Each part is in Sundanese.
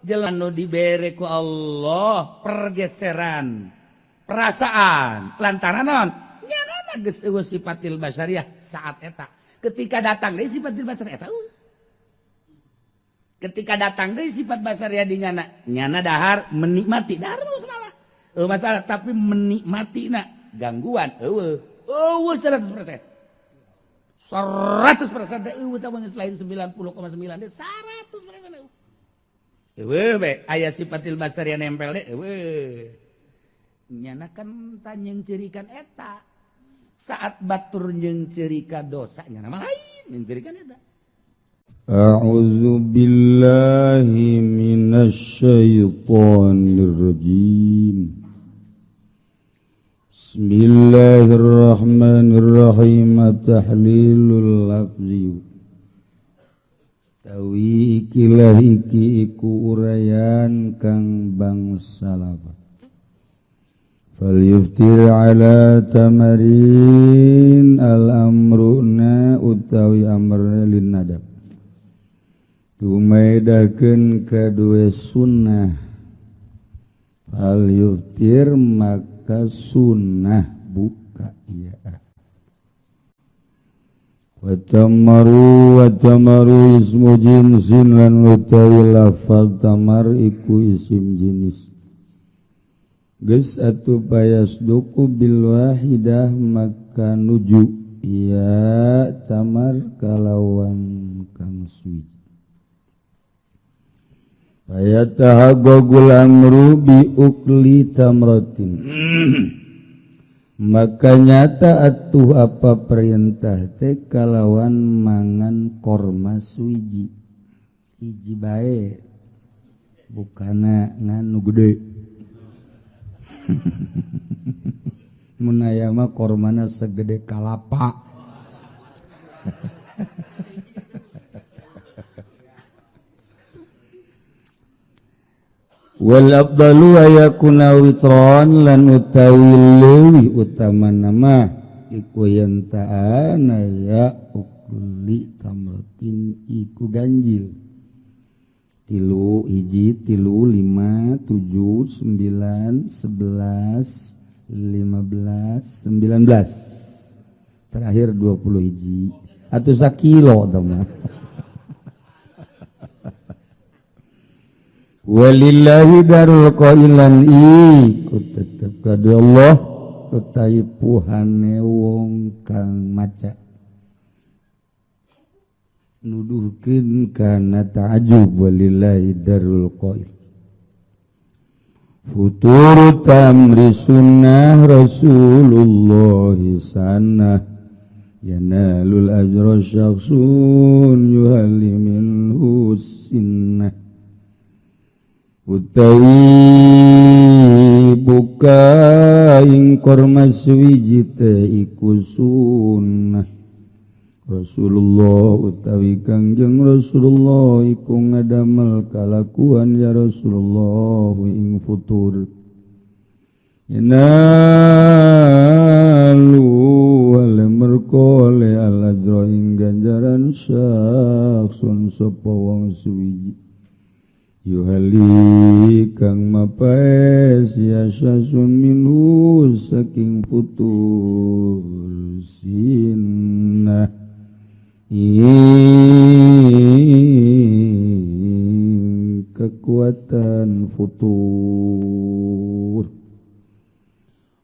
Jalan nu dibere ku Allah pergeseran perasaan lantaran non nyana geus euweuh sifatil basyariah saat eta. Ketika datang deui sifatil basyariah eta euweuh. Ketika datang deui sifat basyariah di nyana, nyana dahar menikmati, dahar mah masalah. Euweuh masalah, tapi menikmati na gangguan euweuh. Euweuh 100%. 100% teh euweuh teh, geus lain 90,9 deh, 100% euweuh. Euweuh be aya sifatil basyariah nempel deh euweuh. Nyana kan tanyeng cirikan eta. Saat batur nyengcirikan dosa, nyana mah lain nyengcirikan eta. أعوذ بالله من الشيطان الرجيم. بسم الله الرحمن الرحيم. تحليل اللفظ utawi ikilah iki iku uraian kang bangsa lafaz. فليفطر على تمر الأمر na utawi amr للندب dumedakeun kadue sunnah. فليفطر maka sunnah buka ya. والتمر والتمر اسم جنس lan utawi lafal tamar iku isim jenis. Geus atuh, فيصدق بالواحدة maka nuju ya tamar kalawan kang suwiji. فيتحقق الأمر بأكل تمرة maka nyata atuh apa perintah teh kalawan mangan korma suwiji, hiji bae, bukana nganu gede. Mun aya mah kormana segede kalapa. والأفضل أن يكون وترا lan utawi leuwih utama nama iku yen ta'ana ya أكل تمرة iku ganjil tilu, hiji, tilu, lima, tujuh, sembilan, 11, 15, 19, terakhir 20 hiji atau sakilo teman. ولله در القائل lan iku tetep kadu Allah utawi puhane wong kang maca nuduhkeun kana ta'ajub. ولله در القائل. فطور التمر سنة رسول الله سنة ينال الأجر شخص يحلي منه السنة utawi buka ing korma suwiji teh iku sunnah Rasulullah utawi Kangjeng Rasulullah iku ngadamel kalakuan ya Rasulullah ing futur. ينال wale merkole الأجر ing ganjaran شخص sapa wong suwiji يحلي kang mapaes ya شخص منه saking futur سنه ing kekuatan futur.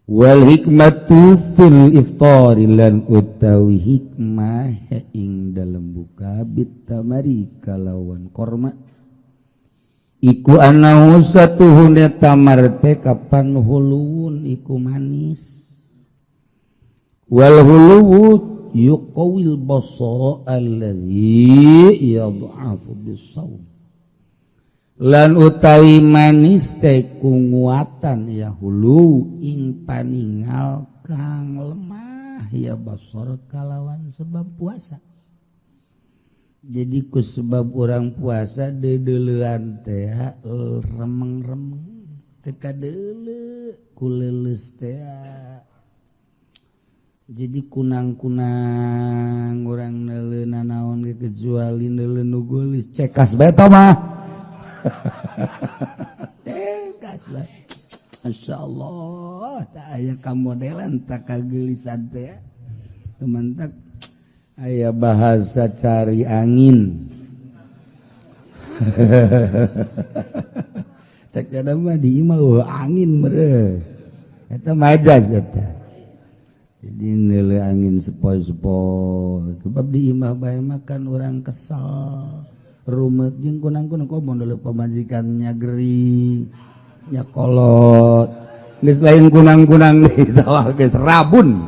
والحكمة في الإفطار lan utawi hikmah ing dalem buka بالتمر kalawan korma iku أنه satuhune tamar teh kapan حلو iku manis. والحلو يقوي البصر الذي يضعف بالصوم lan utawi manis teh kunguatan ya حلو ing paningal kang lemah ya بصر kalawan sebab puasa. Jadi ku sebab orang puasa dedelean teh remeng-remeng, teu kadeuleu ku leuleus teh, jadi kunang-kunang orang neuleu nanaon ge kecuali neuleu nu geulis, cekas bae mah. Cekas lah. Masya Allah, tak aya kamodelan tak kagelisan teh. Teman tak aya bahasa cari angin. Cek jada mah di imah angin mere. Eta majaz eta. Jadi neuleuh angin sepoi-sepoi. Sebab di imah bae makan orang kesal. Rumet jeung kunang-kunang kok mun deuleuh pamajikannya gering. Nya kolot. Geus lain kunang-kunang deui tah geus rabun.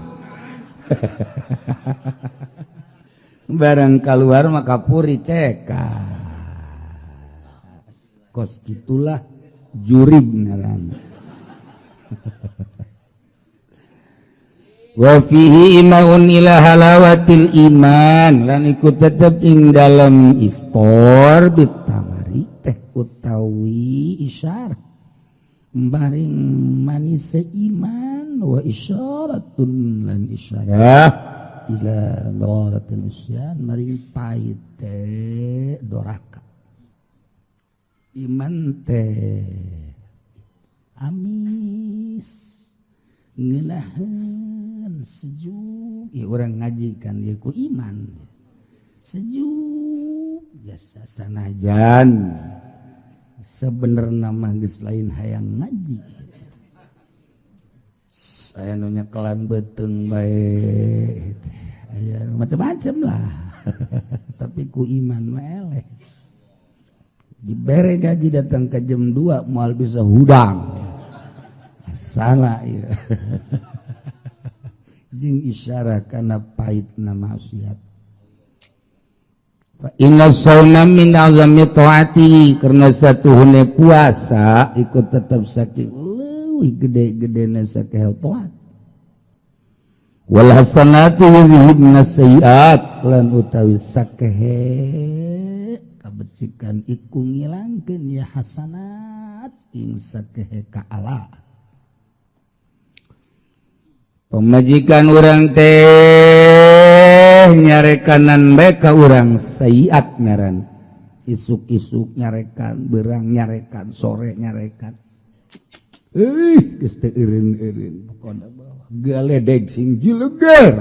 Barang keluar maka puri ceka. Kos gitulah jurig ngaran. Wa fihi imaun ila halawatil iman lan iku tetep ing dalem iftar bitamari teh utawi isyarah maring manis iman wa isyaratun lan isyarah ila mararatil isyan maring pahite doraka iman teh amis ngeunaheun sejuk ya urang ngaji kan ieu ku iman sejuk biasa sanajan sebenarna mah geus lain hayang ngaji aya nu nyekelan beuteung bae aya macam-macam lah tapi ku iman mah eleh dibere gaji datang ke jam 2 moal bisa hudang salah ieu jeung isyarah kana pahitna maksiat. Fa inna shauma min azami taati karena satuhune puasa ikut tetap saking leuwih gede-gedena sakehe taat. Wal hasanatu yuzhibna sayiat lan utawi sakehe kabecikan iku ngilangkeun ya hasanat ing sakehe kaala. Pemajikan urang teh nyarekanan bae ka urang sayiat ngaran. Isuk-isuk nyarekan, berang nyarekan, sore nyarekan. Geus teu eureun-eureun pokona bawa galedeg sing jeleger.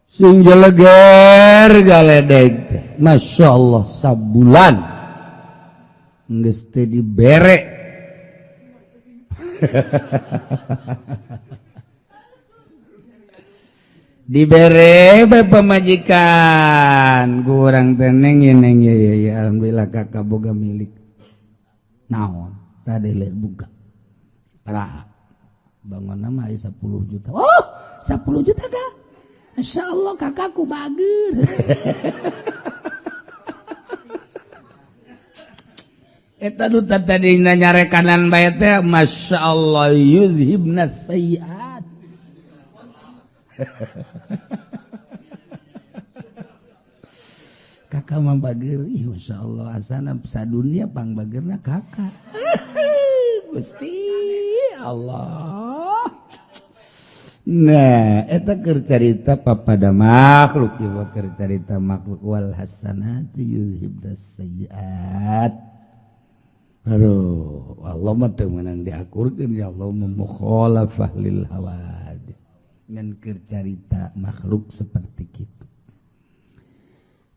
Sing jeleger galedeg teh. Masya Allah sabulan geus teu dibere. Dibere bae pemajikan kurang teneng neng ya ya alhamdulillah kakak boga milik naon tadi lihat buka pra bangun nama 10 juta oh 10 juta kak Masya Allah kakakku bager. Eta nu tadi nyarekanan bae teh Masya Allah yuzhibna sayiat. Kakak mah bager ih Masya Allah asana sadunia pang bagerna kakak. Gusti Allah. Nah eta keur carita papada makhluk ieu keur carita makhluk wal hasanati yuzhibna sayiat. Aduh, Allah mah teu meunang diakurkeun ya Allah mukhalafah lil hawadits. Ngan keur carita makhluk seperti kitu.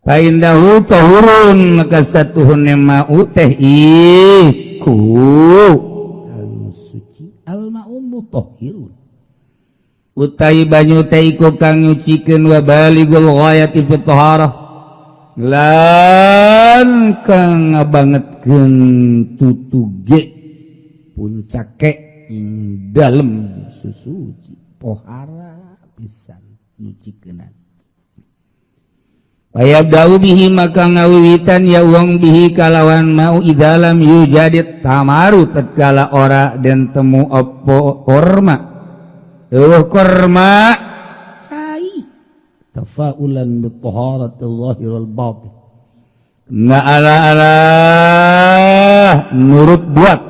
Fa indahu tahurun maka satuhun ma'u teh iku kang suci al ma'u mutahhirun. Utai banyu teh iku kang nyucikeun wa baligul ghayati fi taharah. Lan kang ngabangetkeun tutuge puncake ing dalem susuci pohara pisan nyucikeunan. Fayabda'u bihi maka ngawiwitan ya wong bihi kalawan mau idalam yujadit tamaru tatkala ora den temu opo korma. Eueuh korma cai tafaulan bi taharati zahir wal batin. Na ala ala nurut buat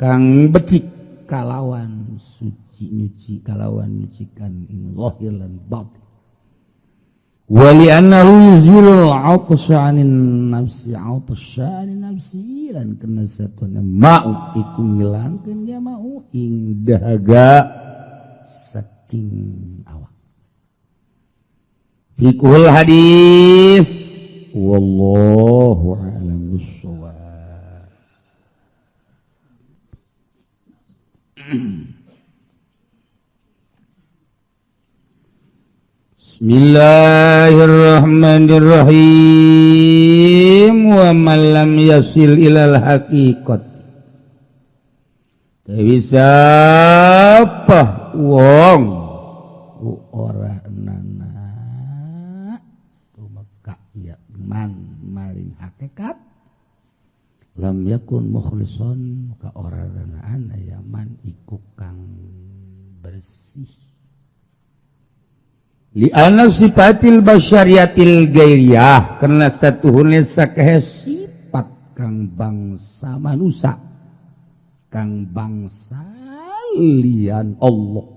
kang becik kalawan suci nyuci kalawan nyucikan ing zahir lan batin. Wali annahu yuzilul 'atsha 'anin nafsi 'atsha 'anin nafsi lan kana satuna ma'u iku ngilangkeun ya ma'u ing dahaga saking awak. Fiqhul hadis wallahu a'lam bissawab. Bismillahirrahmanirrahim. Wa man lam yasil ilal haqiqat. Dewi siapa wong ku ora nana tumeka ya man maring hakikat lam yakun mukhlison ka ora nana ya man iku kang bersih. Li'anna sifatil basyariyatil gairiyah karena satuhune sakehe sifat kang bangsa manusa kang bangsa lian Allah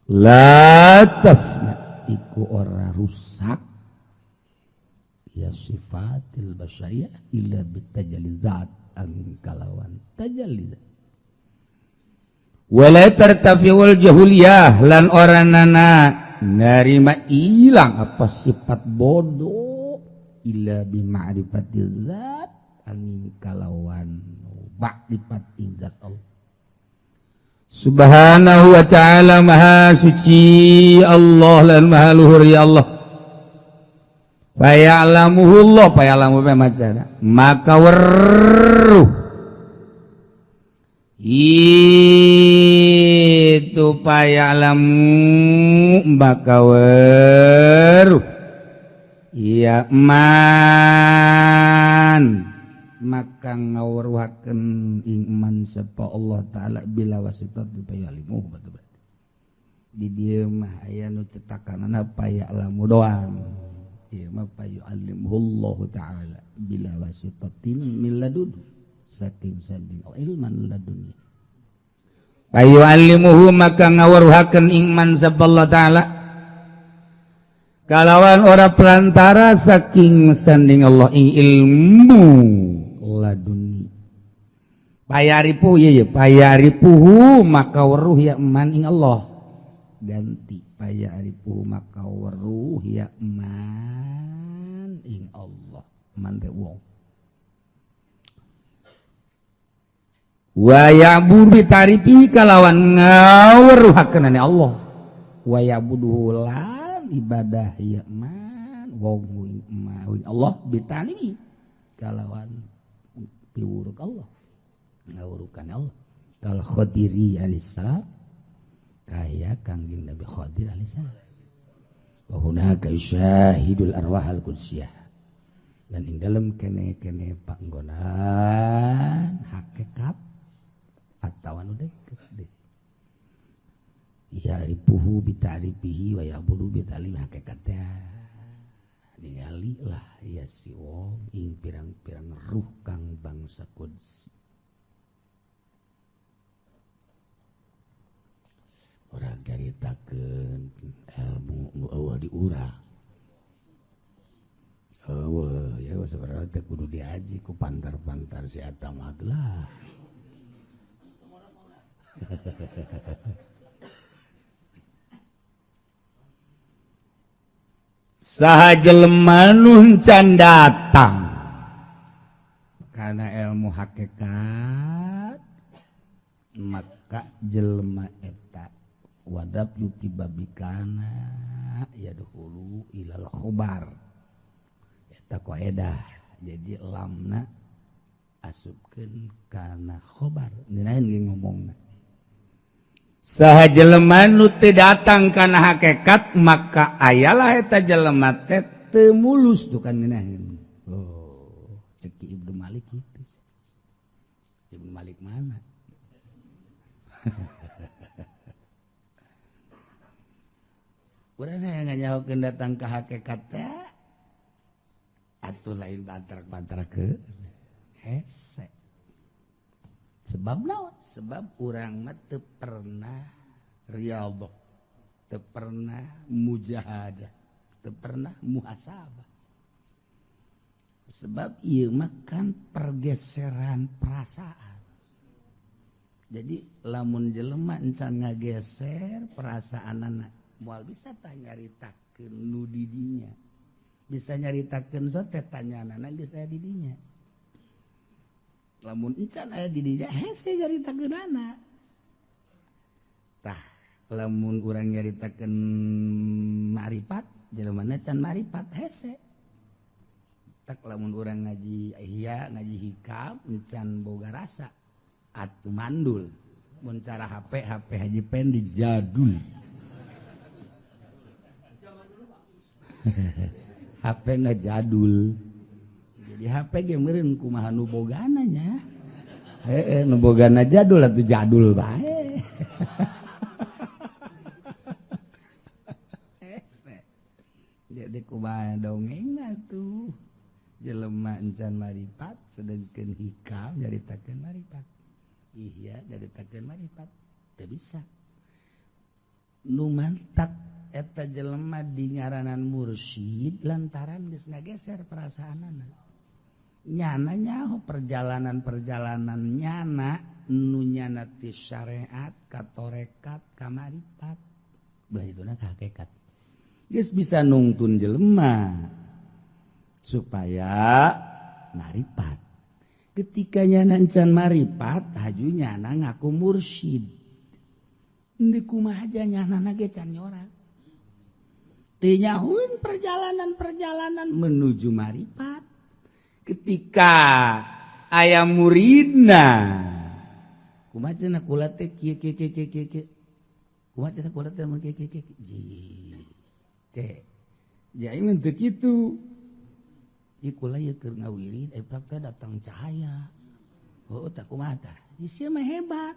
la tafna iku ora rusak ya sifatil basyariyah illa bitajallizat angin kalawan tajallizat wala tartafiul jahuliyah lan ora nana narima ilang apa sifat bodoh illa bima'rifatil zat angin kalawan makrifat ing zat Allah subhanahu wa ta'ala. Maha suci Allah lan maha luhur ya Allah. Faya'lamuhullah faya'lamu macana maka weruh itu paya'lamu maka weruh ya man maka ngaweruhakeun ing man sapa Allah taala bila wasitat payalimu betul-betul di dieu mah aya nu cetakanana paya'lamu doang ieu mah payu'allimuhullahu taala bila wasitatin min ladun saking sanding ilman laduni payu'allimuhu maka ngaweruhakeun ing man sapa Allah taala kalawan ora perantara saking sanding Allah ing ilmu laduni. Payaripu ye payaripuhu maka weruh ya man ing Allah ganti payaripuhu maka weruh ya man ing Allah man teh wong wa ya'budu bitarifi kalawan ngaweruhakeunane Allah wa ya'buduhu lan ibadah ya man wong ing Allah bitalimi kalawan piwuruk Allah ngawurukan Allah kal Khadiri alaihissalam kaya kangjeng Nabi Khadir alaihissalam wa hunaka yusyahidul arwah al qudsiyah lan ing dalem kene-kene panggonan hakikat atawa nu deket deh ya ripuhu bitarifihi wa ya'budu bitalim hakikatnya ningali lah ya si wong ing pirang-pirang ruh kang bangsa qudsi. Orang caritakeun ilmu nu eueuh di urang. Eueuh ya sebenarnya teh kudu diaji ku pantar-pantar si eta mah lah. Saha jelema nu can datang kana ilmu hakikat maka jelema eta wadab yuti babikana yadkhulu ilal khobar eta qaedah. Jadi lamna asupkeun kana khobar ngeunaheun ge ngomongna. Saha jelema nu teu datang kana hakikat maka ayalah eta jelema teh teu mulus tuh kan ngeunaheun. Oh, cek Ibnu Malik itu. Ibnu Malik mana? Urang hayang nganyahokeun datang ka hakikat teh atuh lain bantrak-bantrak ke hese. Sebab naon? Sebab urang mah teu pernah riyadhah, teu pernah mujahadah, Teu pernah muhasabah. Sebab ieu mah kan pergeseran perasaan. Jadi lamun jelema encan ngageser perasaanana moal bisa tah nyaritakeun nu di dinya. Bisa nyaritakeun sote tanyanana geus aya di dinya. Lamun encan aya di dinya hese nyaritakeunana. Tah lamun urang nyaritakeun maripat jelema can maripat hese. Tak lamun urang ngaji ihya ngaji hikam encan boga rasa atuh mandul. Mun cara HP HP Haji Pendi jadul. HP na jadul. Jadi HP ge meureun kumaha nu bogana nya. Heeh, nu bogana jadul atuh jadul bae. Hese. Jadi kumaha dongengna tuh. Jelema encan maripat sedengkeun hikam nyaritakeun maripat. Ihya nyaritakeun maripat. Teu bisa. Nu mantak eta jelema di ngaranan mursyid lantaran geus ngageser perasaanana. Nyana nyaho perjalanan-perjalanan nyana nu nyana ti syariat ka tarekat ka maripat. Belah dituna ka hakikat. Geus bisa nungtun jelema supaya maripat. Ketika nyana encan maripat, haju nyana ngaku mursyid. Di kumaha aja nyana ge can nyorak. Teu nyahueun perjalanan-perjalanan menuju maripat. Ketika aya muridna, kumaha cenah kula teh kieu kieu kieu kieu kieu. Kumaha cenah kula teh mun kieu kieu kieu. Ji. Teh. Jadi mun teu kitu. Ieu kula ieu keur ngawirid aya prakta datang cahaya. Oh, tah kumaha tah? Ji sia mah hebat.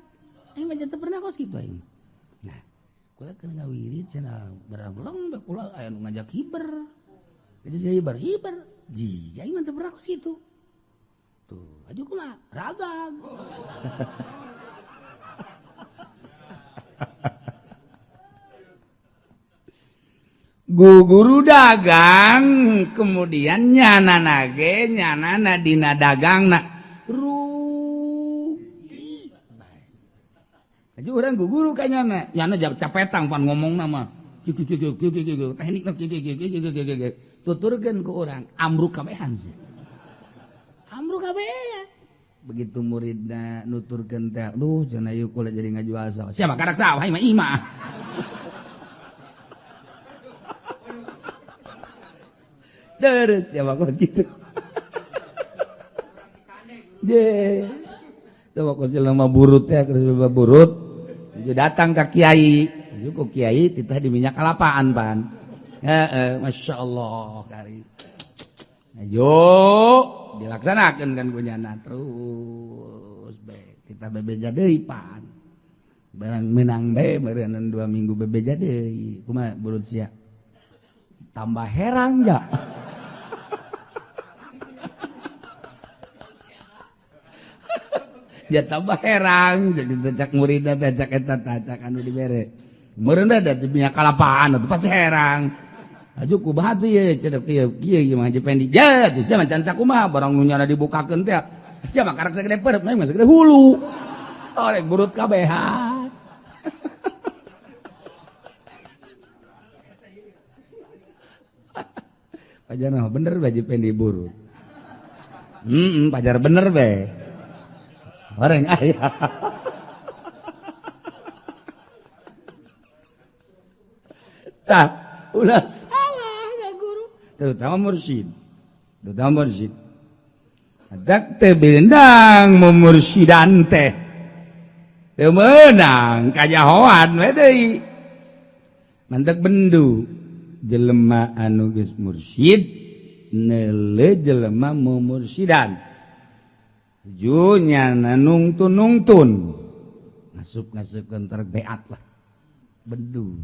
Aing mah teu pernah kos kitu aing. Nah, kula keur ngawirid cenah barang bae kula aya nu ngajak hiber. Jadi saya hiber-hiber. Ji, aing mah teu pernah kos kitu. Tuh, aju kumaha? Ragag. Guru dagang kemudian nyana nage nyana dina dagangna rugi. Aja urang guru ka nyana, nyana capetang pan ngomongna mah. Kieu kieu kieu kieu kieu teknikna kieu kieu kieu kieu kieu. Tuturkeun ku urang amruk kabehan sih. Amruk kabehan. Begitu muridna nuturkeun teh, duh cenah ieu kula jadi ngajual sawah. Siapa karak sawah mah imah. Terus siapa kos gitu. Je. Tuh kos jelema burut teh, terus jelema burut. Datang ka kiai. Ku kiai titah di minyak kalapaan pan. Heeh, Masya Allah kari. Ayo dilaksanakan kan kunyana terus be kita bebeja deui pan. Barang menang bae meureun 2 minggu bebeja deui. Kumaha burut sia? Tambah herang ja. Ya tambah herang jadi tecak muridna tecak eta tecak anu dibere. Meureun da di minyak kalapaan atuh pasti herang. Aju kumaha tuh ieu cenah kieu kieu ieu mah Haji Pendi. Ja tuh sia mah can sakumaha barang nu nyana dibukakeun teh. Sia mah karak sagede perep mah sagede hulu. Oh rek burut kabehan. Pajar mah bener Haji Pendi burut. Pajar bener be. Orang aya. Tah, ulah salah ka guru, terutama mursyid. Terutama mursyid. Adak teu beunang mumursidan teh. Teu meunang kajahoan we deui. Mantek bendu jelema anu geus mursyid neuleuh jelema mumursidan. Junya nungtun-nungtun ngasup-ngasupkeun terbeat lah. Bendu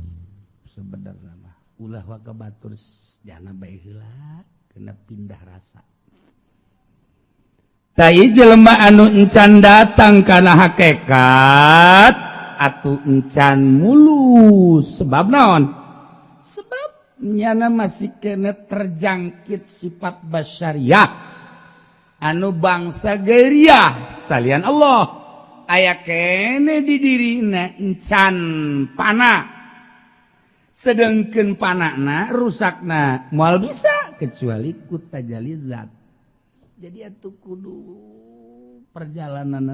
sebenarnya mah ulah waka batur jana bae heula kena pindah rasa. Tai jelema anu encan datang kana hakikat atuh encan mulus sebab naon? Sebab Nyana masih kena terjangkit sifat basyariah anu bangsa gairiyah salian Allah. Aya kene di dirina encan pana, sedengkeun panana rusakna moal bisa kecuali ku tajalli zat. Jadi atuh kudu perjalanan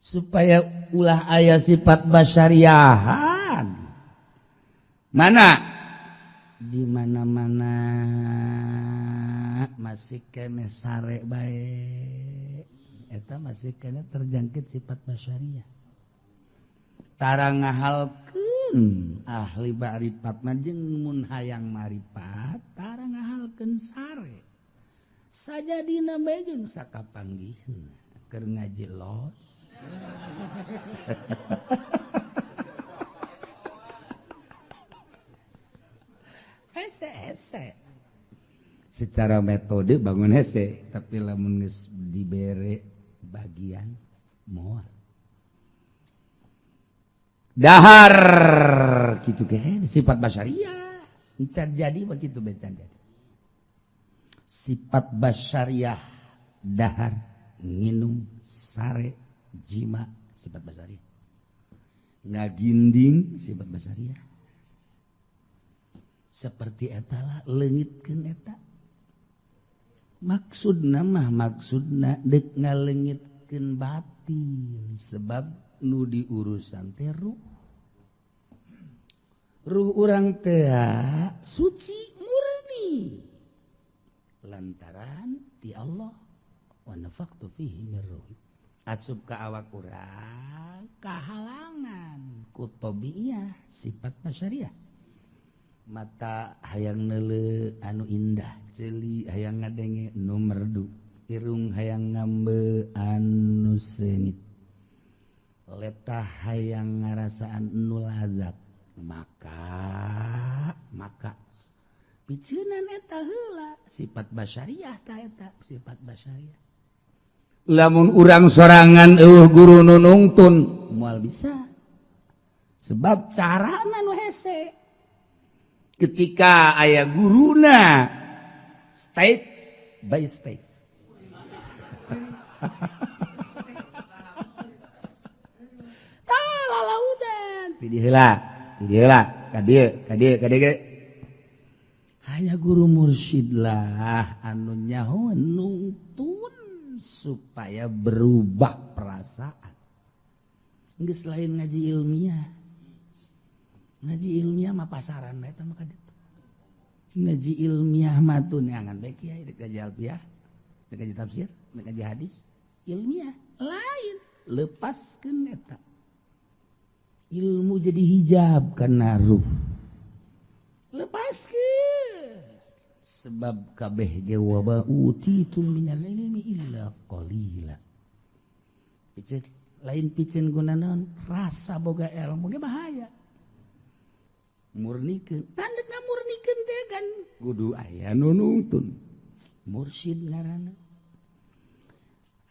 supaya ulah aya sifat basyariahan. Mana di mana-mana masih kene sare bae, eta masih kene terjangkit sifat basyariah. Tara ngahalkeun ahli ma'rifat mah jeung mun hayang marifat tara ngahalkeun sare. Sajadina bae jeung sakapanggihna keur ngaji los. Hese-hese. Secara metode bangun hese, tapi lamun geus dibere bagian moal. Dahar kitu ge sifat basyariah. Encan jadi begitu encan jadi. Sifat basyariah dahar, nginum, sare, jima, sifat basyariah. Ngaginding sifat basyariah. Seperti eta lah leungitkeun eta. Maksudna mah maksudna deuk ngaleungitkeun batin, sebab nu diurusan teh ruh. Ruh urang teh suci murni lantaran ti Allah wa nafaqtu fihi mir ruhi. Asup ka awak urang kahalangan ku tabiiyah sifat basyariah. Mata hayang neuleu anu indah, ceuli hayang ngadenge nu merdu, irung hayang ngambe anu seungit, letah hayang ngarasaan nu lazat. Maka piceunan eta heula sifat basyariah ta eta sifat basyariah. Lamun urang sorangan eueuh guru nu nungtun moal bisa, sebab carana nu hese. Ketika aya guruna step by step. Tah lalaudan ti dieu heula, ti dieu heula, ka dieu, ka dieu, ka dieu. Hanya guru mursyid lah anu nyaho nungtun supaya berubah perasaan. Geus lain ngaji ilmiah. Ngaji ilmiah mah pasaran bae eta mah ka ditu. Ngaji ilmiah mah tuh neangan bae kiai dek ngaji alfiah, dek ngaji tafsir, dek ngaji hadis, ilmiah lain, lepaskeun eta. Ilmu jadi hijab karena ruh. Lepaskeun. Sebab kabeh ge wa ma utitum minal ilmi illa qalila. Piceun lain piceun guna naon, rasa boga ilmu ge bahaya. Murnikeun, tanda ngamurnikeun teh kan kudu aya nu nungtun. Mursyid ngaranna.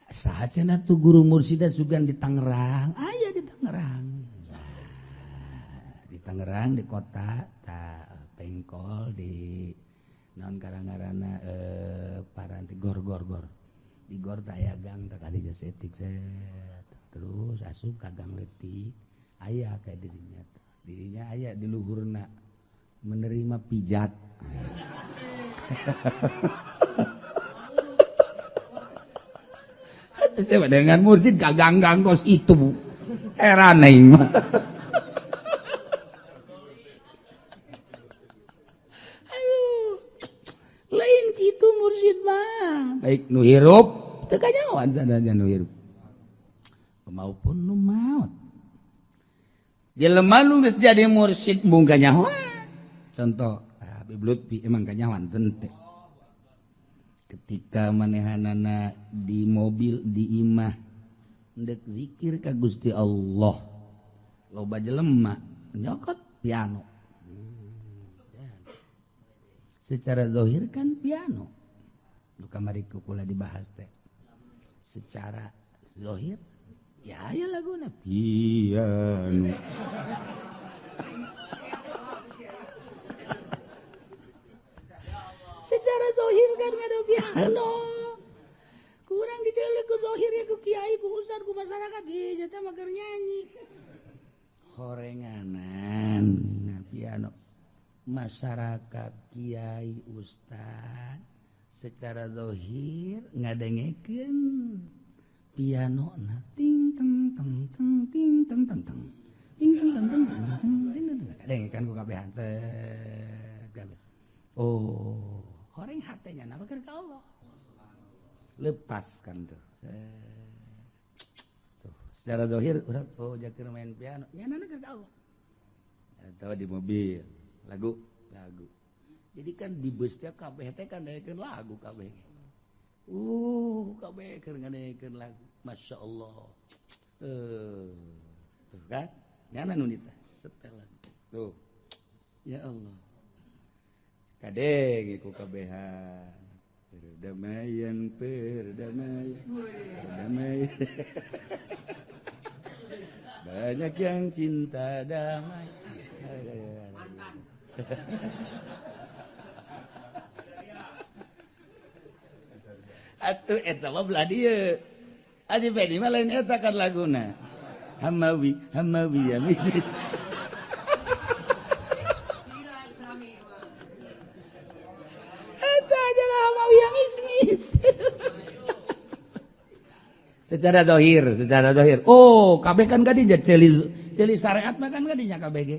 Saha cenah tuh guru mursyida sugan di Tangerang, aya di Tangerang. Nah, di Tangerang di kota ta Pengkol di naon karang-karana paranti gor gor gor. Di gor teh aya gang teh kadinya setik set. Terus asup ka gang leutik aya ka dirinya. Dirinya aya di luhurna menerima pijat. Saya dengan mursyid ka gang-gang kos itu. Heran aing mah. Aduh. Lain kitu mursyid mah. Baik nu hirup teu kanyahoan sadaya nu hirup. Maupun nu maot. Jelema nu geus jadi mursyid mung kanyahoan. Contoh Habib Lutfi emang kanyahoan teu. Ketika manehanana di mobil di imah ndek zikir ka Gusti Allah, loba jelema nyokot piano. Secara zahir kan piano. Nu kamari ku kula dibahas teh. Secara zahir ya aya laguna piano. Zohir kan ngadu piano. Kurang dideuleu ku zohir ku kiai ku ustad ku masyarakat ieu teh mah keur nyanyi. Horenganan piano. Masyarakat kiai ustad secara zohir ngadengekeun piano na ting teng teng teng ting teng teng teng ting teng teng teng teng ting teng kadengekan ku kabehan teh kabeh. Oh, horeng hatenya na keur ka Allah. Lepaskan tuh. Tuh, secara zahir urang oh jakeur main piano, nyanana keur ka Allah. Atau di mobil, lagu, lagu. Jadi kan di bus teh kabeh teh kan daekeun lagu kabeh. Kabeh keur ngadekeun lagu. Masya Allah. Tuh kan? Nyana nu nita setelan. Tuh. Ya Allah. Kadenge ku kabehan. Perdamaian, perdamaian, perdamaian. Banyak yang cinta damai. Atuh eta mah belah dieu. Adi Bedi mah lain eta kan laguna. Hamawi, Hamawi ya misis. Eta adalah Hamawi yang ismis. Secara zahir, secara zahir. Oh, kabeh kan kadinya ceuli ceuli syariat mah kan kadinya kabeh ge.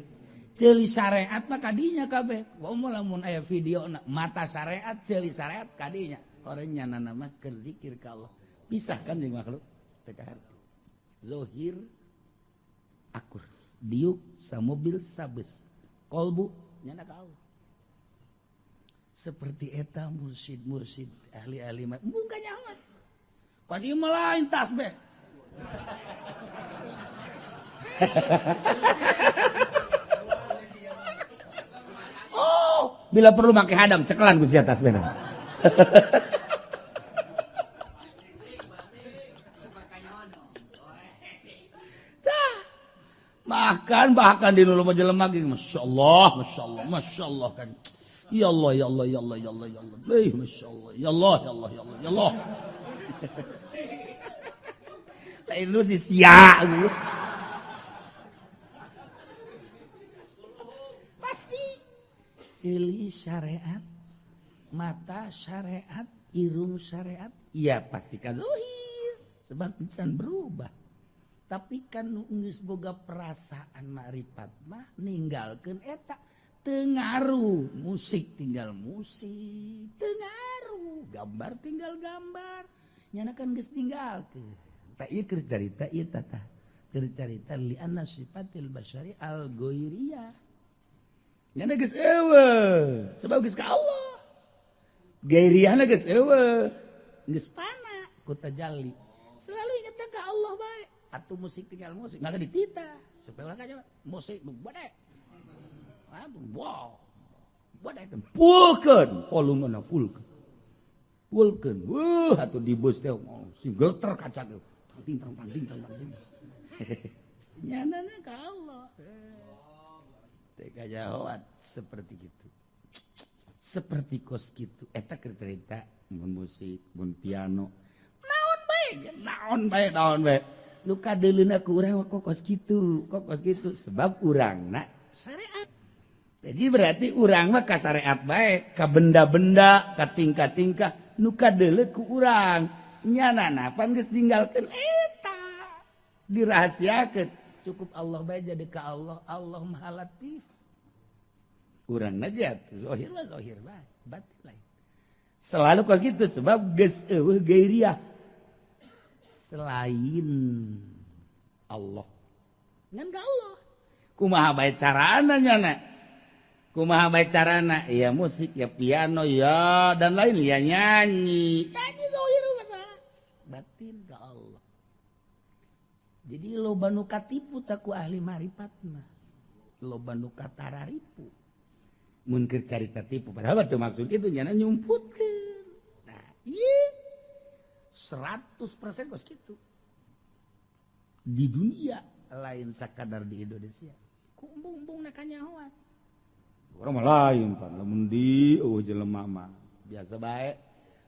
Ceuli syariat mah kadinya kabeh. Wa lamun aya video mata syariat, ceuli syariat kadinya. Orang nyana mah keur zikir ka Allah. Pisahkan jeung makhluk teu kaharti. Zahir akur, diuk samobil sabes. Kolbu nyana ka Allah. Seperti eta mursyid-mursyid ahli-ahli mah embung ka nyawa. Pan ieu mah lain tasbih. Oh, bila perlu make hadam cekelan ku sia tasbihna. Bahkan di nulu jelema ge masyaallah, masyaallah, masyaallah kan. Ya Allah, ya Allah, ya Allah, ya Allah, ya Allah. Eh, masyaallah. Ya Allah, ya Allah, ya Allah, ya Allah. Lain lu si sia lu. Pasti ceuli syariat, mata syariat, irung syariat, iya pasti kan zahir sebab can berubah. Tapi kan geus boga perasaan makrifat mah ninggalkeun eta teu ngaruh, musik tinggal musik, teu ngaruh, gambar tinggal gambar. Nyana kan geus ninggalkeun. Tah ieu keur carita ieu tah keur carita li anna sifatil basyari al ghairiyah. Nyana geus eueuh, sebab geus ka Allah. Ghairiyahna geus eueuh, geus pana ku tajalli. Selalu ingat ka Allah bae. Atuh musik tinggal musik, nggak ditita. Supaya orang aja musik bade. Aduh, wow. Bade pulkeun, volumena pulkeun. Pulkeun. Weuh, atuh di bus teh sing geter kaca teh. Tang tang tang tang tang. Nyanana ka Allah. Teh kajahoan seperti gitu. Seperti kos gitu. Eta keur cerita mun musik, mun piano. Naon bae, naon bae, naon bae. Nu kadeuleuna ku urang kok kos kitu, kok kos kitu sebab urangna syariat. Jadi berarti urang mah ka syariat bae, ka benda-benda, ka tingkah-tingkah nu kadeuleu ku urang. Nyanana pan geus ninggalkeun eta. Dirahasiakeun. Cukup Allah bae jadi ka Allah, Allah Maha Latif. Urangna ge atuh zahir mah zahir bae, batin lain. Selalu kos kitu sebab geus eueuh gairiah. Selain Allah. Ngan ka Allah. Kumaha bae carana nyana? Kumaha bae carana? Ya musik, ya piano, ya dan lain, ya nyanyi. Nyanyi zahir masalah. Batin ka Allah. Jadi loba nu katipu tak ku ahli marifat mah. Loba nu katararipu. Mun keur carita tipu padahal teu maksud itu nyana nyumputkeun. Nah, ieu 100% kos gitu. Di dunia lain sakadar di Indonesia. Ku embung-embung na kanyahoan. Urang mah lain pan lamun di eueuh jelema mah. Biasa bae.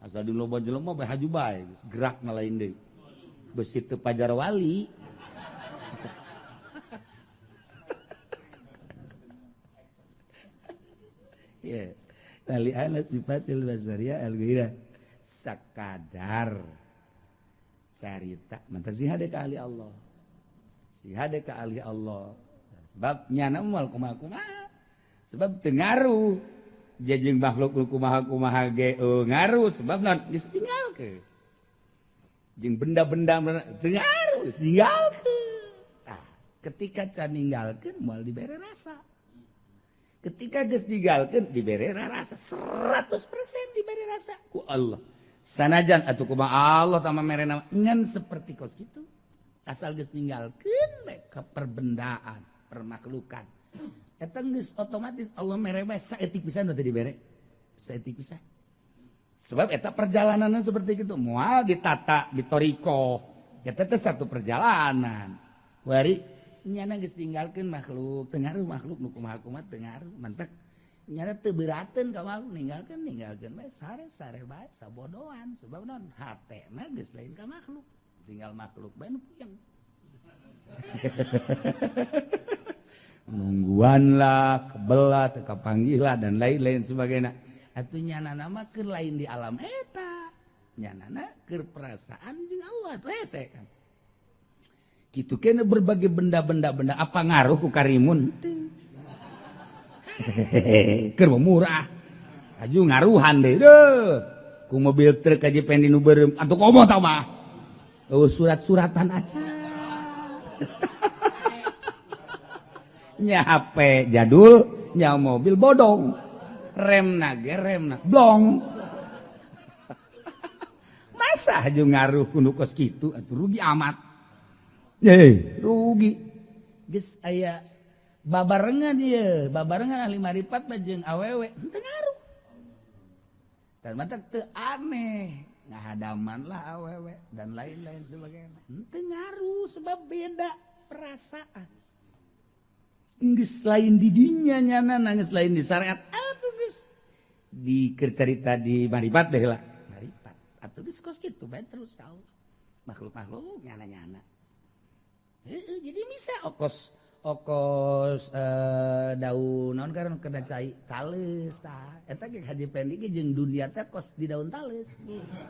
Asal di loba jelema bae haju bae, geus gerak lain deui. Besi teu pajar wali. Ya. Li anna sifatil basariyah al-ghairah sakadar carita mantak si hade ka ahli Allah. Si hade ka ahli Allah. Sebab nyana moal kumaha-kumaha. Sebab teu ngaruh jeung makhluk kumaha-kumaha ge ngaruh sebab naon geus tinggalkeun. Jeung benda-benda teu ngaruh geus ninggalkeun. Tah, ketika can ninggalkeun moal dibere rasa. Ketika geus ninggalkeun dibere rasa 100% dibere rasa ku Allah. Sanajan atuh kumaha Allah tah mere nama ngan seperti kos kitu. Asal geus ninggalkeun bae ka perbendaan, permakhlukan. Eta geus otomatis Allah mere bae saeutik pisan teu dibere. Saeutik pisan. Sebab eta perjalananna seperti kitu, moal ditata di toriko. Eta teh satu perjalanan. Wari nyana geus ninggalkeun makhluk, teu ngaruh makhluk nu kumaha-kumaha teu ngaruh, mantek nyana teu beurateun ka makhluk, ninggalkeun bae sare-sare bae sabodoan sebab naon hatena geus lain ka makhluk, tinggal makhluk bae nu puyeng. Nungguan lah, kebelah, teu kapanggih lah dan lain-lain sebagainya. Atuh nyanana mah keur lain di alam eta. Nyanana keur perasaan jeung Allah atuh hese kan. Gitu kena berbagai benda-benda benda apa ngaruh ku karimun teu. Keur murah. Aju ngaruhan deui deuh. Ku mobil truk aja pendi nu beureum atuh komo tah mah. Eueuh surat-suratan aca. Nya HP jadul, nya mobil bodong. Remna ge remna blong. Masa aju ngaruh ku nu kos kitu atuh rugi amat. Rugi. Geus aya babarengan ieu, babarengan ahli marifat mah jeung awewe henteu ngaruh. Dan mata teu aneh, ngahadaman lah awewe dan lain-lain sebagainya. Henteu ngaruh sebab beda perasaan. Geus lain di dinya nyana, geus lain di syariat. Atuh geus di cerita di marifat deh lah. Marifat. Atuh geus kos kitu bae terus ka Allah. Makhluk-makhluk nyana-nyana. Jadi bisa okos daun naon karena kena cai tales tah eta ge Haji Pendi ge jeung dunia teh kos di daun tales.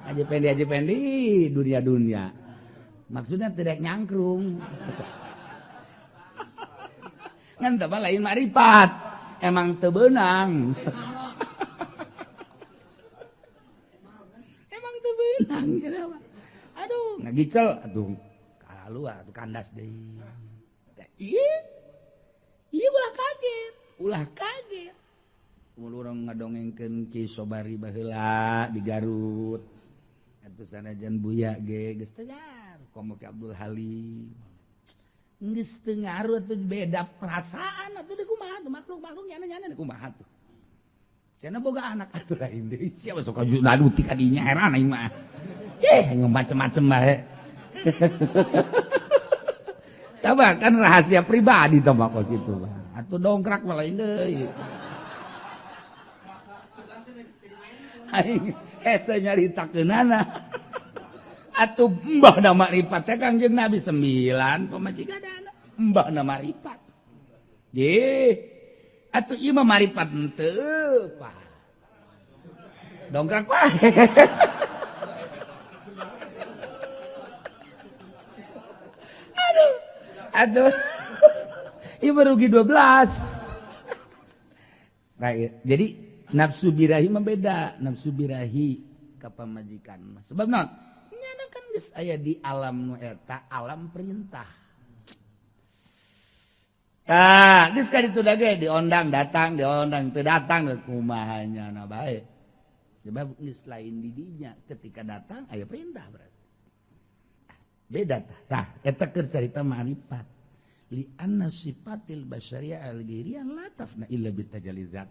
Haji Pendi dunia-dunia. Maksudnya tidak nyangkrung. Ngan teh lain marifat. Emang teu beunang. Emang teu beunang kenapa? Aduh, ngagicel atuh. Lalu atuh kandas deui. Ieu ieu ulah kaget. Mun urang ngadongengkeun Ki Sobari baheula di Garut. Atuh sanajan Buya ge geus teu ngaruh komo Ki Abdul Halim. Geus teu ngaruh atuh beda perasaan atuh di kumaha tuh makhluk-makhluk nyana-nyana di kumaha tuh. Cenah boga anak atuh lain deui. Siapa sok aju ti kadinya heran aing mah. Ih, macem-macem bae. Tabah kan rahasia pribadi tah mah kos kitu mah. Atuh dongkrak mah lain deui. Aing hese nyaritakeunana. Atuh mbah na makrifat teh Kangjeng Nabi 9 pamajikan mbah na makrifat. Ye. Atuh ieu mah makrifat henteu, Pak. Dongkrak wae. Aduh, ieu rugi 12. Nah, jadi nafsu birahi mah beda, nafsu birahi ka pamajikan mah. Sebab naon? Nyana kan geus aya di alam nu eta, alam perintah. Tah, geus ka ditu dage diondang datang, diondang teu datang kumaha nyana bae. Sebab geus lain di dinya, ketika datang aya perintah berarti. Beda tah. Tah, eta keur carita ma'rifat. Li anna sifatil basyariah al-ghairiyah la tafna illa bitajallizat.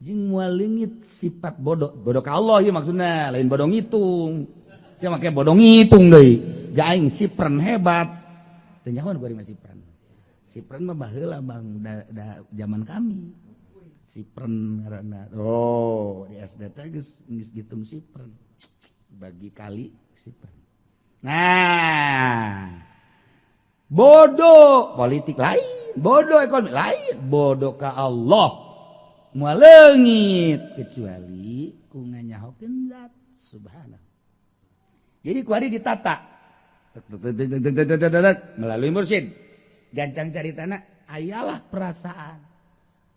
Jeung moal leungit sifat bodoh, bodoh ka Allah ieu maksudna, lain bodoh ngitung. Sia make bodoh ngitung deui. Ja aing sipren hebat. Teu nyahoan gua mah sipren. Sipren mah baheula Bang da zaman kami. Sipren ngaranna. Oh, di SD teh geus ngitung sipren. Bagi kali sipren. Nah, bodoh politik lain, bodoh ekonomi lain, bodoh ka Allah. Moal leungit kecuali ku nganyahokeun zat subhanahu. Jadi ku ari ditata melalui mursyid. Gancang caritana ayalah perasaan.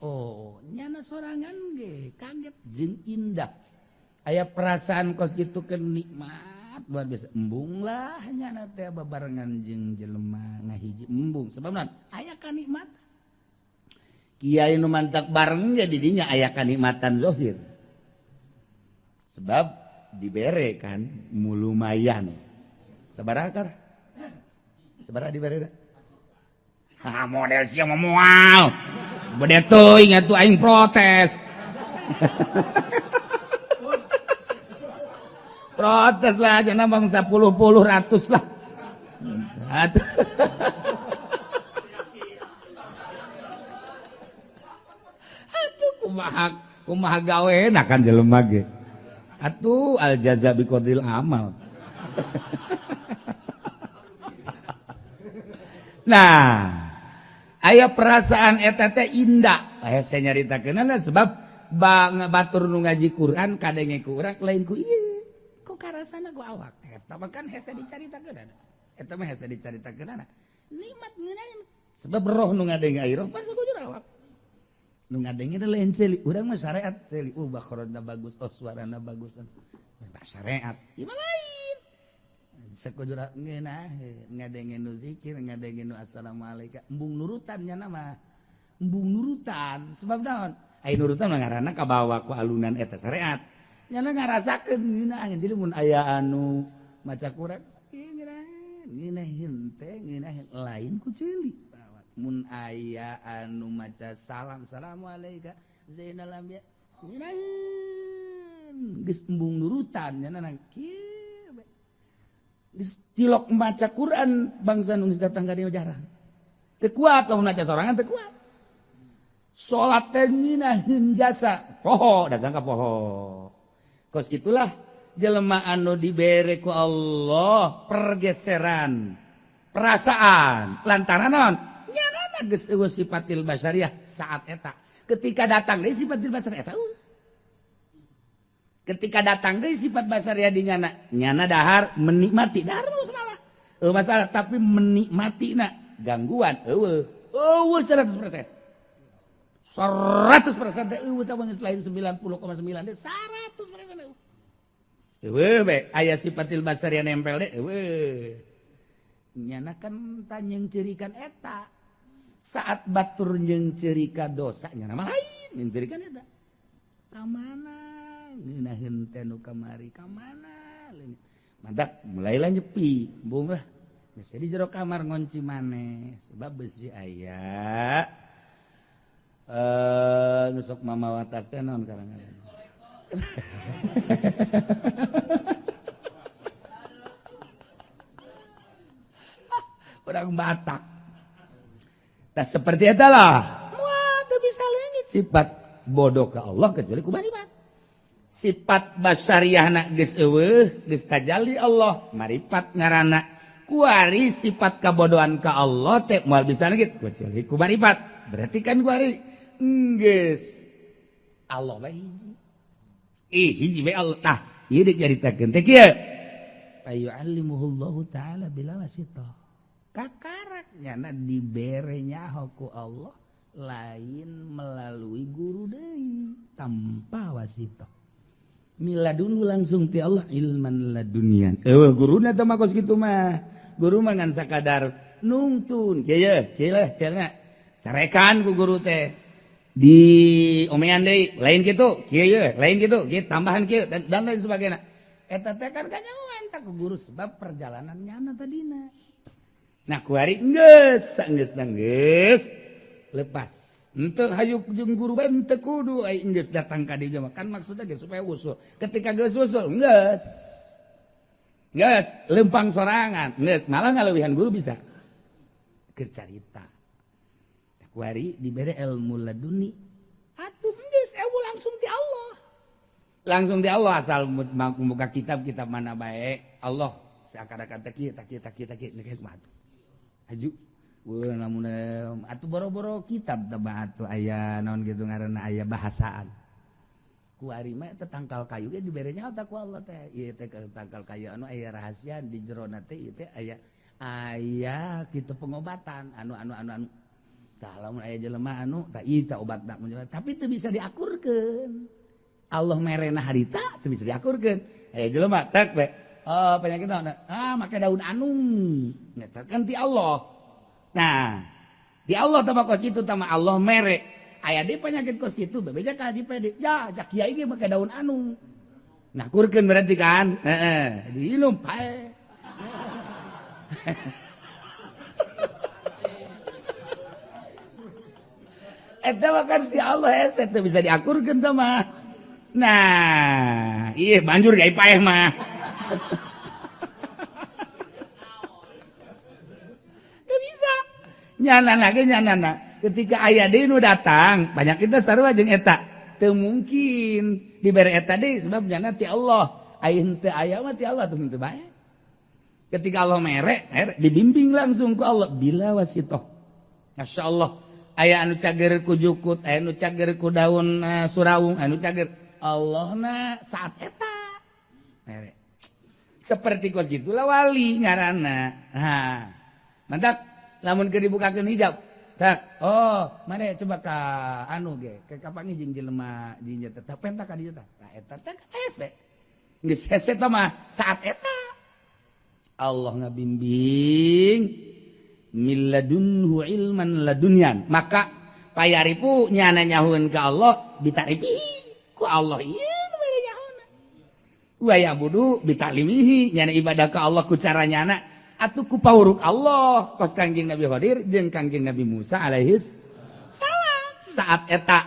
Oh, nyana sorangan ge kaget jeung indah. Aya perasaan kos kitu keur nikmat luar biasa. Embung lah nyana teh babarengan jeung jelema ngahiji embung. Sebab naon? Aya kanikmatan. Kiai nu mantak bareng ge di dinya aya kanikmatan zahir. Sebab dibere kan mulumayan. Sabaraha kar? Sabaraha dibere? Ha model sia mah moal. Bede teuing atuh aing protes. Protes lah jangan bangsa puluh-puluh ratus lah. Atuh. Atuh kumaha kumaha gaweuna kan jelema ge. Atuh al jaza bi qadril amal. Nah, aya perasaan eta teh indah. Aya saya nyaritakeunana sebab batur nu ngaji Quran kadenge ku urang lain ku ieu. Kok karasana ku awak. Eta mah kan hese dicaritakeunana. Eta mah hese dicaritakeunana. Nikmat ngeunaheun. Sebab roh nu ngadenge ai roh pan sakujur awak. Nu ngadenge lain ceuli. Urang mah syariat ceuli. Oh bakhrajna bagus, oh suarana bagus. Bah syariat. Ieu mah lain. Sekujur ngeunah ngadenge nu zikir ngadenge nu assalamualaikum embung nurutan nya nama embung nurutan sebab naon ai nurutan mah ngaranna kabawa ku alunan eta syariat nyana ngarasakeun ngeunah jadi mun aya anu maca Quran ngeunaheun teh ngeunaheun lain ku ceuli mun aya anu maca salam assalamualaikum zainal anbiya ngeunaheun geus embung nurutan nyana kieu tilok maca Quran bangsa nu geus datang ka dieu jarang. Teu kuat lamun maca sorangan teu kuat. Salat teh ngeunaheun jasa, poho datang ka poho. Kos kitulah jelema anu dibere ku Allah pergeseran perasaan lantaran naon? Nyanana geus eueuh sifatil basyariah saat eta. Ketika datang deui sifatil basyariah eta ketika datang deui sifat basyariah di nyana, nyana dahar menikmati dahar masalah. Masalah tapi menikmati na gangguan eueuh. Eueuh 100%. 100% teh eueuh teh geus lain 90,9 teh 100% eueuh. Eueuh bae aya sifatil basyariah nempel deui eueuh. Nyana kan tanyeng cerikan eta. Saat batur jeung cerika dosa nyana mah lain jeung cerikan eta. Ka mana? Ngeunaheun teh nu kamari ka mana mantak mulailah nyepi embung lah geus di jero kamar ngonci maneh sebab besi aya nu sok mamawa tas teh naon karangan urang Batak tah seperti eta lah moal teu bisa leungit sifat bodoh ka Allah kecuali ku maripat. Sifat basyariahna geus eueuh geus tajalli Allah maripat ngaranna kuari sifat kabodohan ka Allah teh moal bisa leungit kecuali ku maripat berarti kan kuari geus Allah bae hiji ih hiji bae Allah tah ieu deuk nyaritakeun teh kieu ayu'allimuhullahu ta'ala bila wasitah kakarak nyana dibere nyaho ku Allah lain melalui guru deui tanpa wasitah miladun langsung ti Allah ilman ladunian. Eueuh guruna teh mah kos kitu mah. Guru mah ngan sakadar nungtun. Kieu kieu lah cenah. Carekan ku guru teh. Di omean deui, lain kitu, kieu ye, lain kitu, kieu tambahan kieu dan lain sebagainya. Eta teh kan kanyahoan tah ku guru sebab perjalanan nyana tadina. Nah kuari geus geus geus lepas. Henteu hayu jeung guru bae henteu kudu ai geus datang ka dieu mah kan maksudna geus supaya usul. Ketika geus usul geus. Geus lempang sorangan, geus malah ngaleuwihan guru bisa. Keur carita. Kuari dibere ilmu laduni. Atuh geus ewu langsung ti Allah. Langsung di Allah asal buka kitab-kitab mana bae Allah seakan-akan teh kieu tah kieu tah kieu tah kieu nek mah aju weuh lamun atuh boro-boro kitab teh atuh aya naon kitu ngaranna aya bahasaan ku ari mah teh tangkal kayu ge dibere nyaho ku Allah teh ieu teh tangkal kayu anu aya rahasia di jerona teh ieu teh aya aya kitu pengobatan anu anu anu anu tah lamun aya jelema anu tah ieu teh obatna tapi teu bisa diakurkeun Allah merena harita teu bisa diakurkeun aya jelema tek we oh penyakit naon ah make daun anu eta kan ti Allah. Nah di Allah tah kos kitu tah Allah mere aya deui penyakit kos kitu bebeja ka Haji Pedi ya jak kiai ge make daun anu ngakurkeun berarti kan heeh diilum pae. Eta mah kan ti Allah hese teu bisa diakurkeun tah mah. Nah ieu banjur gae paeh mah. Teu bisa. Nyanana ge nyanana ketika aya deui nu datang banyak kita sarua jeung eta teu mungkin dibere eta deui sebab nyana ti Allah aya henteu aya mah ti Allah tuh henteu bae. Ketika Allah mere, mere dibimbing langsung ku Allah bila wasitoh. Masya Allah aya anu cager ku jukut, aya anu cager ku daun surawung, anu cager Allah na saat eta mere. Seperti kos gitulah wali ngaranna. Nah, mantap lamun keur dibukakeun hijab. Tak, oh, mane coba ka anu ge, ke kapangi jeung jelema jeung tetep pentak ka dieu tah. Nah eta teh hese. Geus hese tah mah saat eta Allah ngabimbing milladunhu ilman ladunyan. Maka payaripu nyana nyahueun ka Allah bitarifi ku Allah ieu nu bere nyahoona. Wa yabudu bitalimihi nyana ibadah ka Allah ku cara nyana atuh ku pauruk Allah kos Kangjeng Nabi Khadir jeung Kangjeng Nabi Musa alaihis salam. Saat eta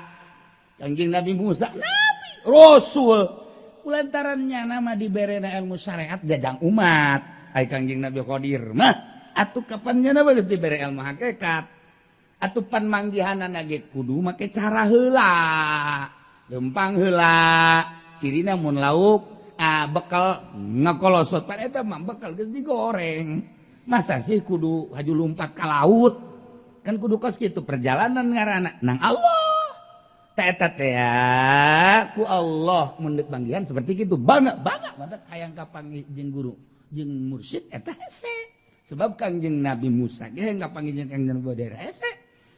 Kangjeng Nabi Musa nabi rasul kulantaran nyana mah diberena ilmu syariat jajang umat. Ai Kangjeng Nabi Khadir mah atuh kapan nyana geus dibere ilmu hakikat atuh pan manggihanana ge kudu make cara heula lempang heula cirina mun lauk ah bekal ngakolosot pan eta mah bekal geus digoreng masa sih kudu haju lumpat ka laut kan kudu kos kitu perjalanan ngaranna nang Allah ta eta teh ku Allah mun deuk manggihan seperti kitu bangga bangga mantap hayang kapanggih jeung guru jeung mursyid eta hese sebab Kangjeng Nabi Musa ge kapanggih jeung Kangjeng Nabi Khadir hese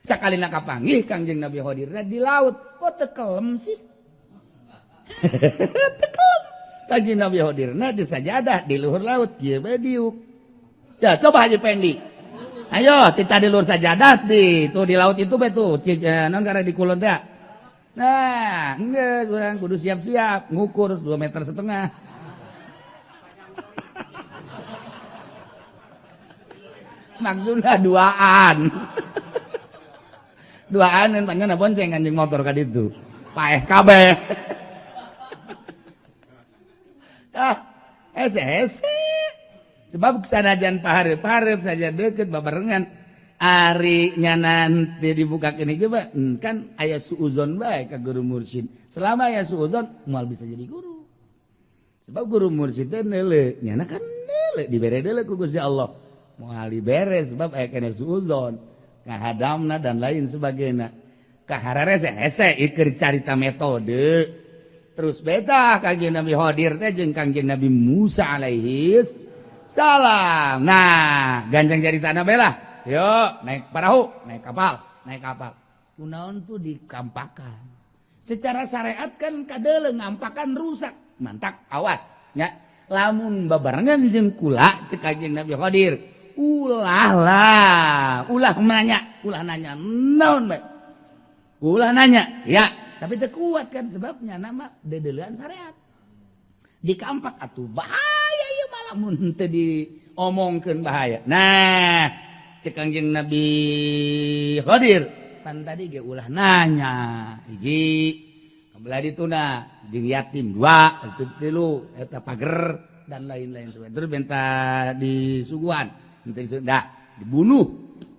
sakalina kapanggih Kangjeng Nabi Khadir di laut kok teu kelem sih teu kelem Kangjeng Nabi Khadirna di sajadah di luhur laut kieu bae diuk ya coba Haji Pendi ayo tita di luhur sajadah di tuh di laut itu bae tuh naon karena di kulon teh nah geus urang kudu siap-siap ngukur 2,5 meter. Maksudnya duaan duaan panjang bonceng anjing motor ka ditu paeh kabeh ah hese hese sebab sanajan pahareup-hareup saja deket babarengan ari nya nanti dibukakeun coba kan aya suuzon bae ka guru mursyid selama aya suuzon moal bisa jadi guru sebab guru mursyid teh neuleuh nyana kan neuleuh dibere deuleuh ku Gusti Allah moal dibere sebab aya keneh suuzon kahadamna dan lain sebagainya kahararese hese ieu carita metode terus beta Kangjeng Nabi Khadir teh jeung Kangjeng Nabi Musa alaihis salam. Nah ganjang caritana bae lah yuk naik parahu naik kapal kunaon tuh dikampakan secara syariat kan kadeuleu ngampakan rusak mantak awas nya lamun babarengan jeung kula cek Kangjeng Nabi Khadir ulah lah ulah nanya naon bae ulah nanya ya tapi teu kuat kan sebabnya nama dedeulean syariat dikampak atuh bahaya ieu malah mun teu diomongkeun bahaya. Nah cek Kangjeng Nabi Khadir pan tadi ge ulah nanya hiji kabelah dituna jeung yatim dua tilu eta pager dan lain-lain sebagainya terus benta disuguhan henteu dibunuh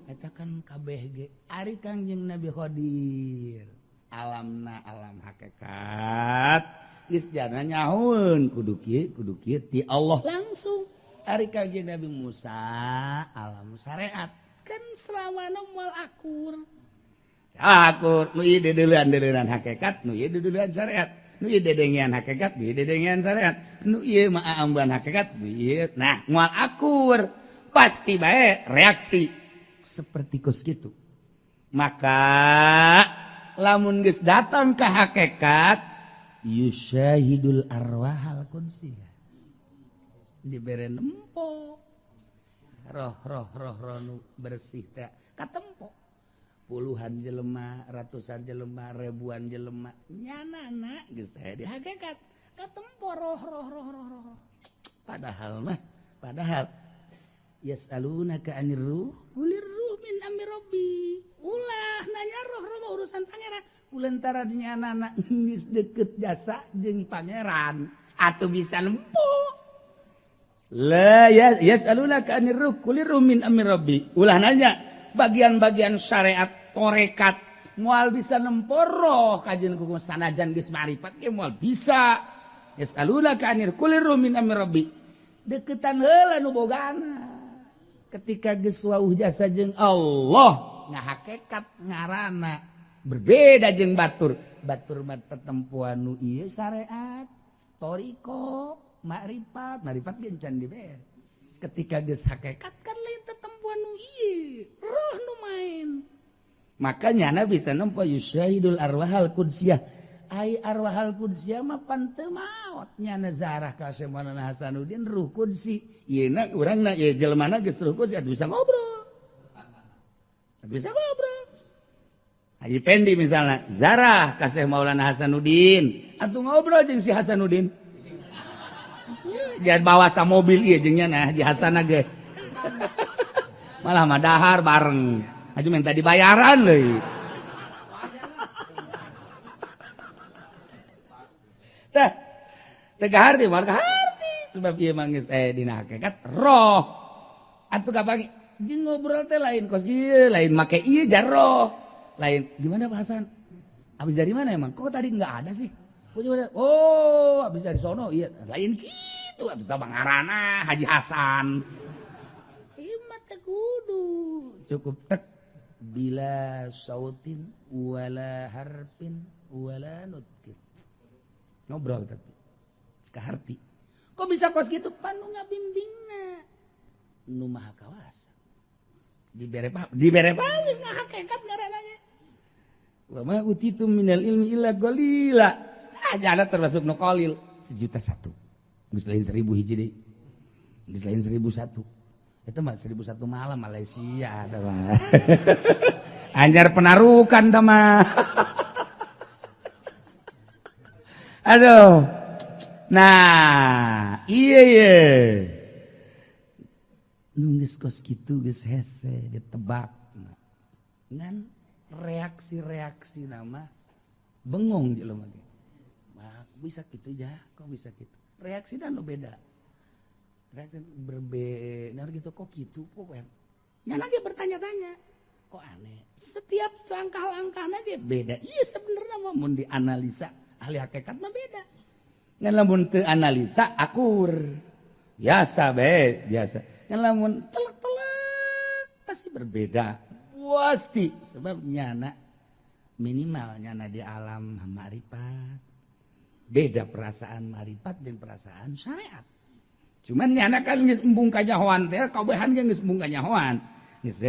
eta kan kabeh ge ari Kangjeng Nabi Khadir Alamna alam hakikat geus jana nyahoeun kudu kieu ti Allah langsung. Ari Kanjeng Nabi Musa alam syariat kan selawana moal akur. Akur nu ieu deudeuleun-deudeuleun hakikat, nu ieu deudeuleun syariat, nu ieu dedengean hakikat, nu ieu dedengean syariat, nu ieu mah aamban hakikat, nu ieu nah moal akur pasti bae reaksi seperti kos kitu. Maka lamun geus datang ke hakikat yusyahidul arwahal qudsiyah dibere nempo roh roh roh roh nu bersih teh katempo puluhan jelema, ratusan jelema, ribuan jelema nyanana geus teh di hakikat katempo roh roh roh roh roh. Padahal mah padahal yasalunaka anir ruh qulir ruh min amri rabbi, ulah nanya roh roh urusan pangeran, ulentara nyanana geus deket jasa jeung pangeran atuh bisa nempo. La yasalunaka anir ruh qulir ruh min amri rabbi, ulah nanya bagian-bagian syariat torekat moal bisa nempo roh kajian kuku sanajan geus marifat ge moal bisa. Yasalunaka anir qulir ruh min amri rabbi, deketan heula nu bogana ketika geus wauh jasa jeung Allah ngahakekat ngarana berbeda jeung batur. Batur mah tetempuan nu ieu syariat toriko makrifat, makrifat ge encan dibere. Ketika geus hakikat kan lain tetempuan nu ieu roh nu main. Makanya nyana bisa nempo yusyahidul arwahal qudsiyah. Ai arwahal qudsiyah mah pan teu maot nyana zarah ka Syekh Maulana Hasanuddin ruh qudsi. Yeuna urangna ieu jelmana geus ruh qudsi atuh bisa ngobrol. Atuh bisa ngobrol. Haji Pendi misalnya zarah ka Syekh Maulana Hasanuddin atuh ngobrol jeung si Hasanuddin. Jangan bawa sa mobil ieu jeung nyana Haji Hasan ge. Malah mah dahar bareng. Haji minta dibayaran leuy. Tah, teu kaharti mah kaharti sebab ieu mah geus dina hakikat roh. Atuh kapangi jeung ngobrol teh lain kos ieu, lain make ieu jar roh. Lain gimana Pak Hasan? Habis dari mana emang? Kok tadi enggak ada sih? Oh, habis dari sono iya. Lain kitu atuh tah bangarana Haji Hasan. Ieu mah teu kudu. Cukup tek bila sautin wala harfin wala nutkin. Ngobrol tapi kaharti. Kok bisa kos kitu? Panu ngabimbingna. Nu Maha Kawasa. Dibere paham, dibere paham geus ngahakekat ngaranna. Wa ma utitum minal ilmi illa qalila. Aja termasuk nu qalil 1.001. Geus lain 1000 hiji deui. Geus lain 1001. Eta mah 1001 malam Malaysia eta mah. Anjar penarukan ta mah. Aduh. Nah, iya iya. Nu geus kos kitu geus hese ditebak. Ngan reaksi-reaksi nama bengong jelema ge. Bisa gitu ya, kok bisa gitu. Reaksi dan beda. Reaksi berbeda gitu, kok gitu, kok nyana ge bertanya-tanya, kok aneh. Setiap langkah-langkahnya ge beda. Iya sebenarnya mah mun dianalisa ahli hakikat mah beda. Ngan lamun teu analisa akur. Biasa bae, biasa. Ngan lamun telek-telek pasti berbeda. Pasti sebab nyana minimal nyana di alam marifat. Beda perasaan marifat dan perasaan syariat. Cuman nyana kan geus embung kanyahoan teh, kabehan ge geus embung kanyahoan. Geus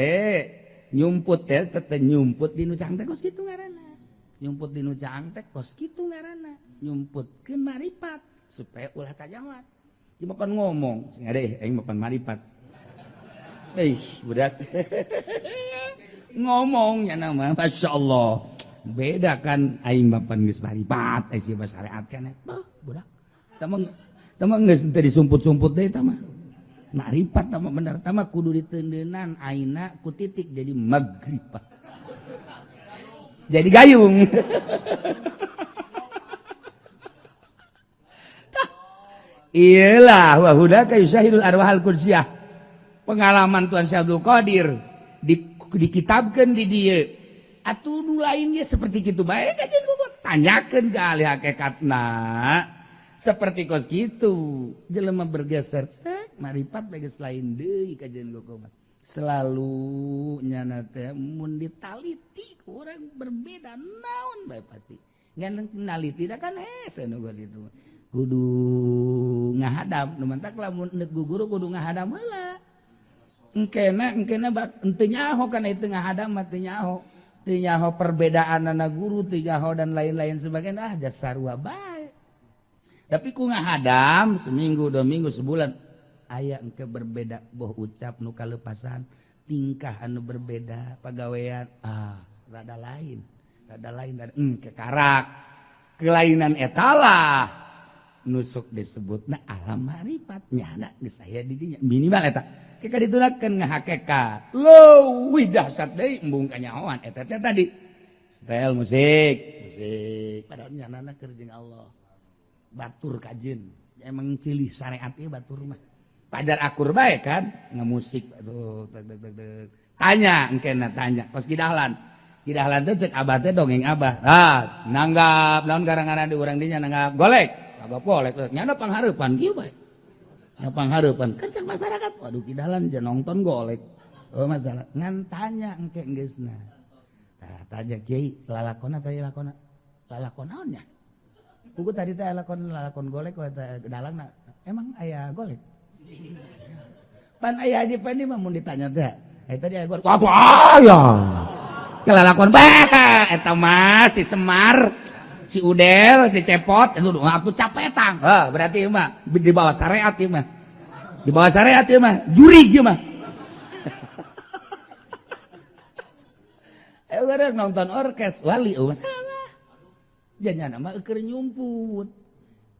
nyumput teh teh nyumput di nu caang teh kos kitu ngaranna. Nyumput di nu caang teh kos kitu ngaranna. Nyumputkeun marifat supaya ulah kanyahoan. Ieu mapan ngomong, sing ade aing mapan marifat. Eh, budak. Ngomong nyana mah masyaallah. Beda kan aing mapan geus marifat, ai sia syariat kan. Bah, budak. Tama geus teu disumput-sumput deui tah mah. Marifat tah mah bener, tah mah kudu diteundeunan aina ku titik jadi magrifat. Jadi gayung. Tah. Iyalah wa hudaka yusyahidul arwahal qudsiyah. Pengalaman Tuan Syekh Abdul Qadir dikitabkeun di dieu. Atuh nu lain ge seperti kitu bae kajian koko. Tanyakeun ka ahli hakikatna. Seperti kos kitu jelema bergeser teh maripat bae geus lain deui kajian koko mah. Selalu nyana teh mun ditaliti ku urang berbeda naon bae pasti. Ngan naliti da kan hese nu kos kitu. Kudu ngahadap nu mantak lamun neuk guru kudu ngahadap heula. Engkena engkena bak henteu nyaho kana itu ngahadap mah teu nyaho. Teu nyaho perbedaanana guru, teu nyaho dan lain-lain sebagainya, ah sarua bae. Tapi ku ngahadam seminggu, 2 minggu, sebulan aya engke berbeda boh ucap nu kalepasan, tingkah anu berbeda, pagawean ah rada lain, engke karak. Kelainan etalah nusuk disebutna alam marifat nyana geus aya di dinya minimal eta. Ketika ditulakeun ngahakekat leuwih dahsyat deui embung kanyahoan eta teh tadi setel musik musik padahal nyanana keur jeung Allah batur kajeun emang cilih syariat ieu batur mah pajar akur bae kan ngamusik atuh tanya engkena tanya kos kidahlan kidahlan teh cek abah teh dongeng abah ah nanggap naon gara-gara di urang dinya nanggap golek kagak golek nyana panghareupan kieu bae nya panghareupan kan cek masyarakat waduh kidalan je nonton golek oh masalah ngan tanya engke geusna tah tanya kiai lalakona tadi lakona lalakon naon nya kuku tadi teh lakon lalakon golek eta dalangna emang aya golek pan aya haji Pendi mah mun ditanya teh eta tadi aya golek waduh aya lalakon bae eta mah si Semar si Udel, si Cepot, itu aku capetang. Heh, berarti ieu mah di bawah syariat ieu mah. Di bawah syariat ieu mah, jurig ieu mah. Urang nonton orkes wali eueuh masalah. Janyana mah keur nyumput.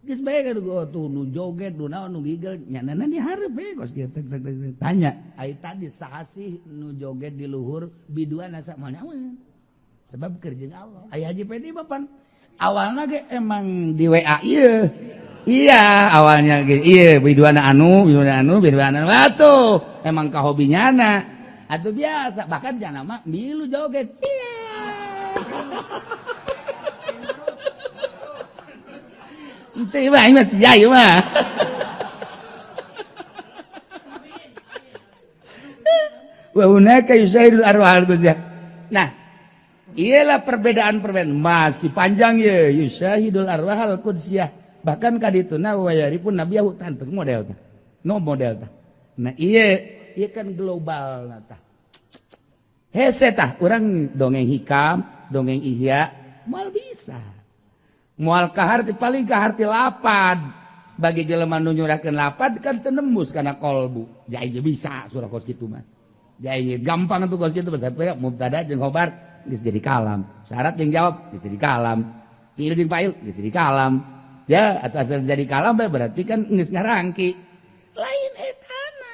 Geus bae kan tuh nu joget, nu naon, nu gigel, nyanana dihareup we kos kieu tek tek tek. Tanya, ai tadi saha sih nu joget di luhur biduan asa moal nyaweun. Sebab keur jeung Allah. Aya Haji Pendi mah pan awalnya ge emang di WA iya iya awalnya ge iya biduana anu biduana anu biduana anu atuh emang ka hobinyana atuh biasa bahkan jana mah milu joget iya henteu mah aing mah sia ieu mah wa hunaka yusairul arwahal qudsiyyah. Nah iyalah perbedaan-perbedaan masih panjang ya yusyahidul arwahal qudsiyah bahkan kadituna wayaripun nabi yahu tantu modelnya no model tah. Nah iya iya kan global nah tah hese tah urang dongeng hikam dongeng ihya moal bisa moal kaharti paling kaharti lapad bagi jelema nu nyurahkeun lapad kan teu nembus kana kolbu jai bisa surah kos kitu mah jai gampang tuh kos kitu sampai mubtada jeung khobar geus jadi kalam, syarat yang jawab geus jadi kalam, fiil jeung fa'il geus jadi kalam, ya atau asal jadi kalam berarti kan geus ngarangki lain etana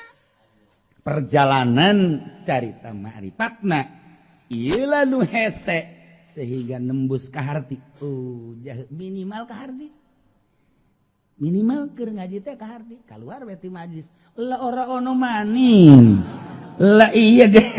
perjalanan carita ma'rifatna ieu lah nu hese sehingga nembus ka harti oh minimal ka harti minimal keur ngaji teh ka harti kaluar we ti majlis lah ora ono maning lah iya deh.